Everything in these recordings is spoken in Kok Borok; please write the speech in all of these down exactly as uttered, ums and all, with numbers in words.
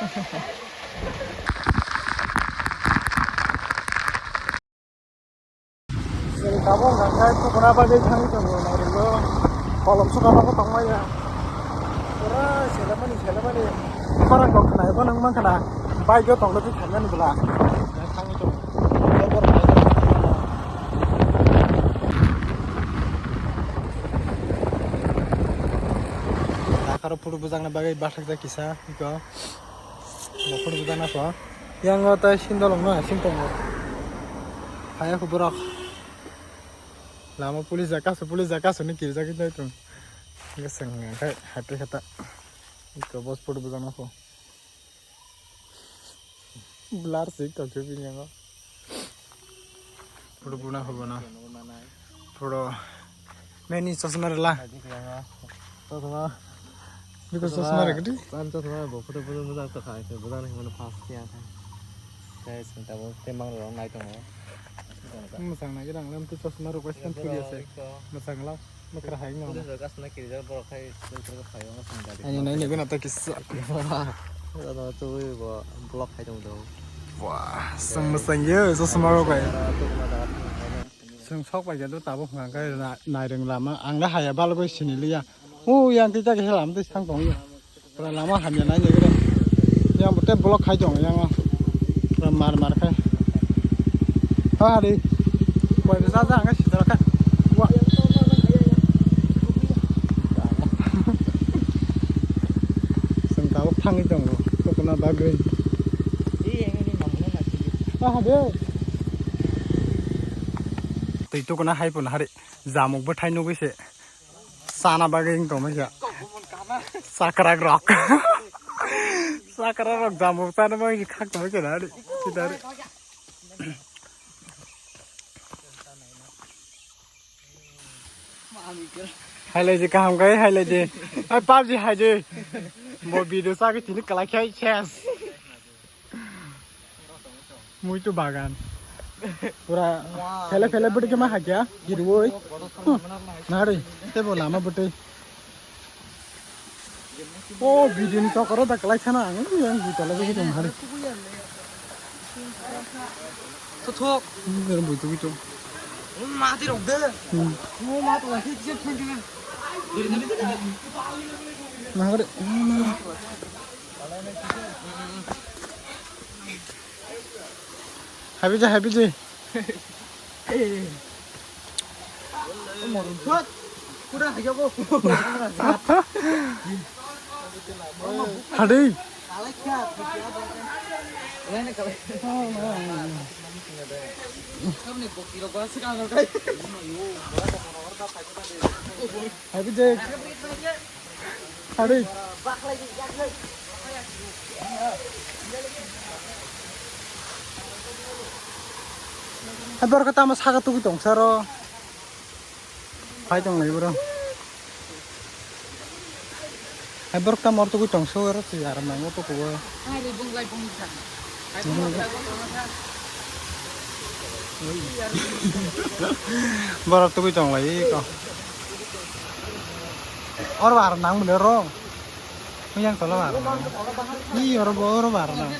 Chwng tabuk hwnka khe tukuna bagwi thangwi tongo, nairwgo kolom suka bagwi tongmaya. Pura selamani, selamani. Khorang kok khwnai bo nang mankha na. Bike o tongna twi thangnani bwla. Thangwi tongo. Takharo photo bujakna bagwi bathakjak kisa, iko. Bo photo bujakna kho. Yang o tai sindolong no asing tongo. Haya kho borok. Lama police ja kasu, police ja kasu ni kirijak wngwi tong. Hwnkhe chwng hwnkhe haiphai khe ta. Iko bo photo bujakna kho. Blur se tong khe bini yango. Photo buna hobo na. Photo. Meni chosma rwla. Chosma. Biko chosma rwgwdi. Chosma bo photo buna buna to khai se buna ni mano pass kya khai. Guys, tabo temang rong nai tongo. Mwchang nai rang lam tu chosma rok bai san puri ase. Mwchang la. Makra hai no. Police rok asna kirijak borok khai police rok phaio no song dadi. Ani nai ni guna ta kisa. Ano tu bo block khai tong do. Wah, sang masang ye, so smaro kai. Sung sok pai jadu tabuk ngang kai na, nai reng lama, ang na haya bal goi sini liya. U yang ti ta ke lam ti sang tong ye. Pura lama hamya nai ni gre. Yang bute block khai tong yang. Pura mar mar khai. Ha hari. Koi bisa sa ang sidra khai. Wah. Sung tabuk thangwi tongo. Kokona bagwi. Ah, habe. Twi tukuna hai pun hari. Jamuk bwthai nugwi se. Sana bagwi wng tongma kha. Sakrak rok. Sakrak rok jamuk sana bagwi khak tongma kha nari. Kidari. Hai lai je kaham kai, hai lai je. Ai pubg hai je. Bo video sa ke tini kalai khai ses. Muitu bagan. Pura phele phele bwtwi khe ma hakya, girwoi. Nari, tei bo lama bwtwi. O, video ni tokoro da kalai sana ang, yang bui tala bui tong hari. Thok thok. Hmm, yang bui tong bui tong. Ma ti rok de. Hmm. Mo ma to la thik thik thik. Nari. Happy day, happy day. Hadi. Happy day. Hari. Hai borok tamo saka tugui tong saro. Hai tong lai bro. Hai borok tamo tugui tong so aro twi aram nang to kuwa. Borok tugui tong lai ko. Or bar nang mule ro. Yang tola bar nang. Ni or bo or bar nang.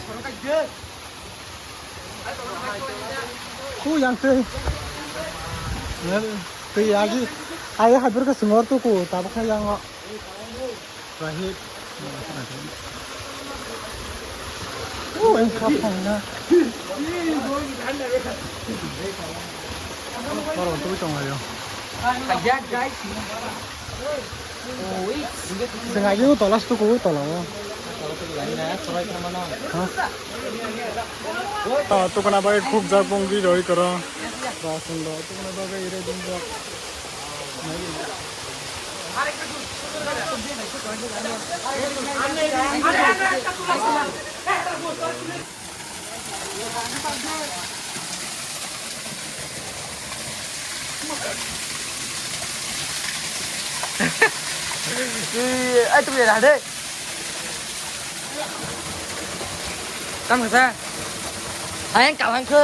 Ku yang tei. Tei agi. Ayo hadur ke sengor tu ku tabuk yang. Rahit. Oh, yang khap na. Baru tu tong ayo. Sengaja tolas tu ku tola. Ha? Tukuna bai khuk jak pung di roi koro. Ba sung do tukuna bai ire dum jak. Ai tu ya deh. Tam kata. Ayang kawan ke.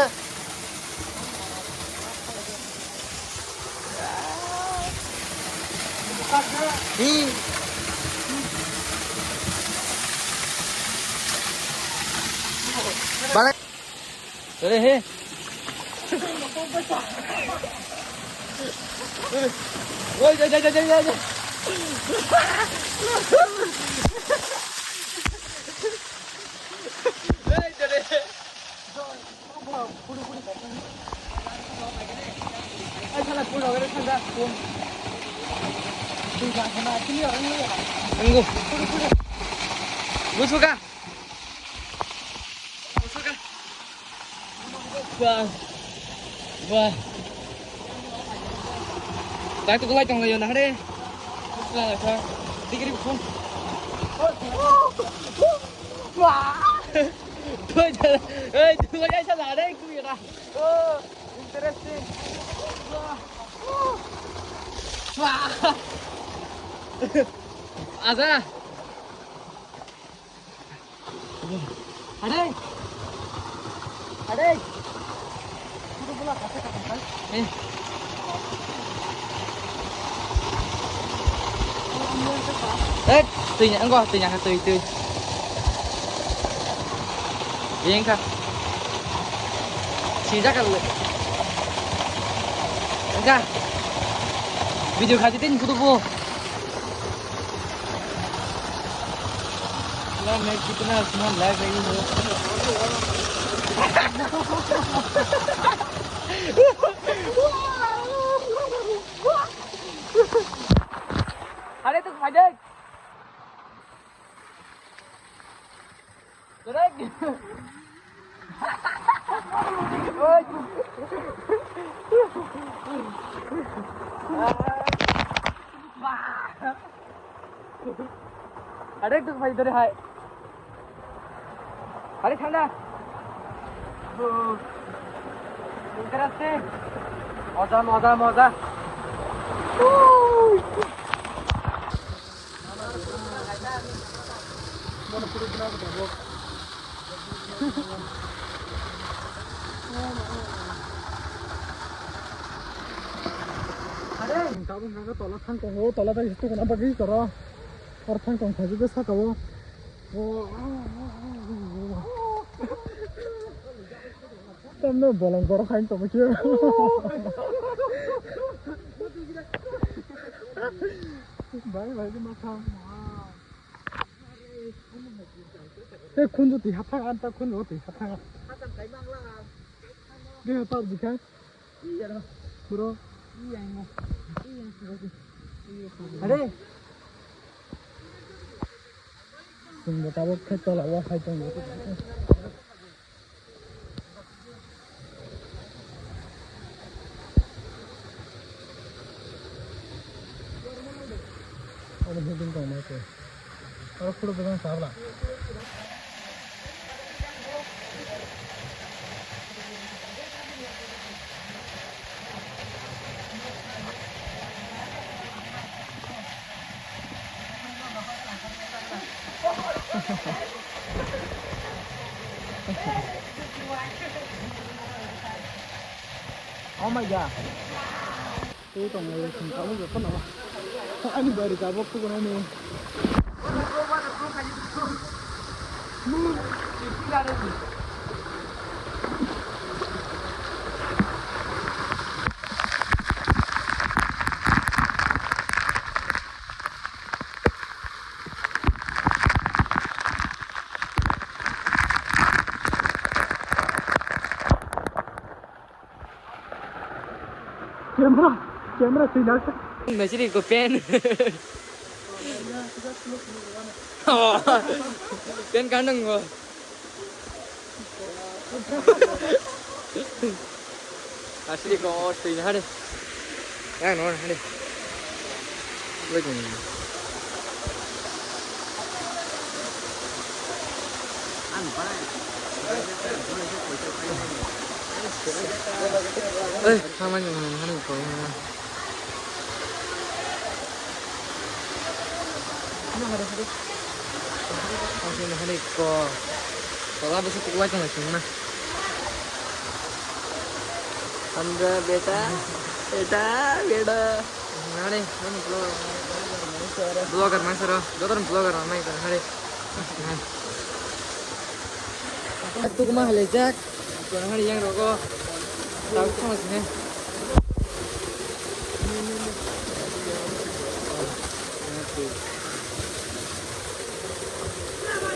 Hi. Ore he. Oi, jai, jai, jai, jai, jai. Oi, jai, jai. Tunggu. Gusuka. Gusuka. Wah. Wah. Dai tu kulai tong layo na hare. Kulai ka. Digiri phone. Wah. Tuh, tuh, eh, tuh, ya, salah ada yang kuya dah. Oh, interesting. Wah. Wah. Aza. Hade! Hade! Eh. Eh, tui nya, engko, tui nya, tui, tui. Yang ka. Sini jaga dulu. Engka. Video khaji tin kudu po. यार, मैं कितना सुना लाइव है ये। अरे, तू खा जा। Arek tu bhai dore hai. Arek thanda. Interesting. Moja, moja, moja. Tabuk hwnka khe tola thang tongo, tola bai tukuna bagwi toro. Hor thang tong khaijak saka o. Tamno bolong borok hai tongma khe. Bai bai ma thang. Tei khunju twi hathang, ang ta khunju twi hathang. Tei hathang jikha. Bro. Are. Chwngbo tabuk khe tola o hai tongo. Abo hiding tong mai khe. Aro khuluk bwsang sabla. Oh my God. Tei tonglai chwng tabuk jotono. Ani bari tabuk tukunani. Camera, camera twi nal. Mesri ko pen. Oh, pen kandang go. Asli ko twi nal. Yang no nal. Wait a minute. Eh, sama ni mana mana ko mana. Asli mana ko. Kalau bisa kuat kan sih mana. Hamza beta, beta, beta. Nani, nani vlog. Vlogger mai soro, jotor vlogger mai soro, hari. Tukma halai jak. Kono hari yang rogo. Tau kama sini.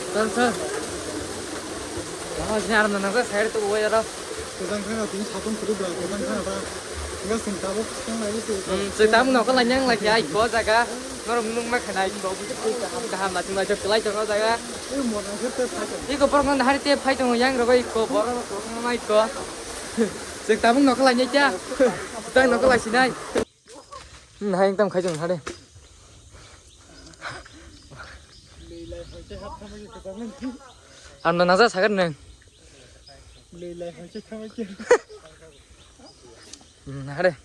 Sal sal. Kama sini aram nang sa side tu boy jara. Kejang khana tini satung kudu bra, kejang khana ta. Enggak sing tabuk sang lagi tu. Hmm, sing tabuk nokol lanyang lagi ai ko jaga. Norok nung ma khana ai ko. Kaham kaham latung lagi kelai tong jaga. Iko borok no hari te phai tongo yang rogo iko borok no ma iko. Sing tabuk nokol lanyai kya. Tang nokol lai sinai. Hmm, hai tam khai jong hade. Ang na naja sagar neng. Hmm, hade.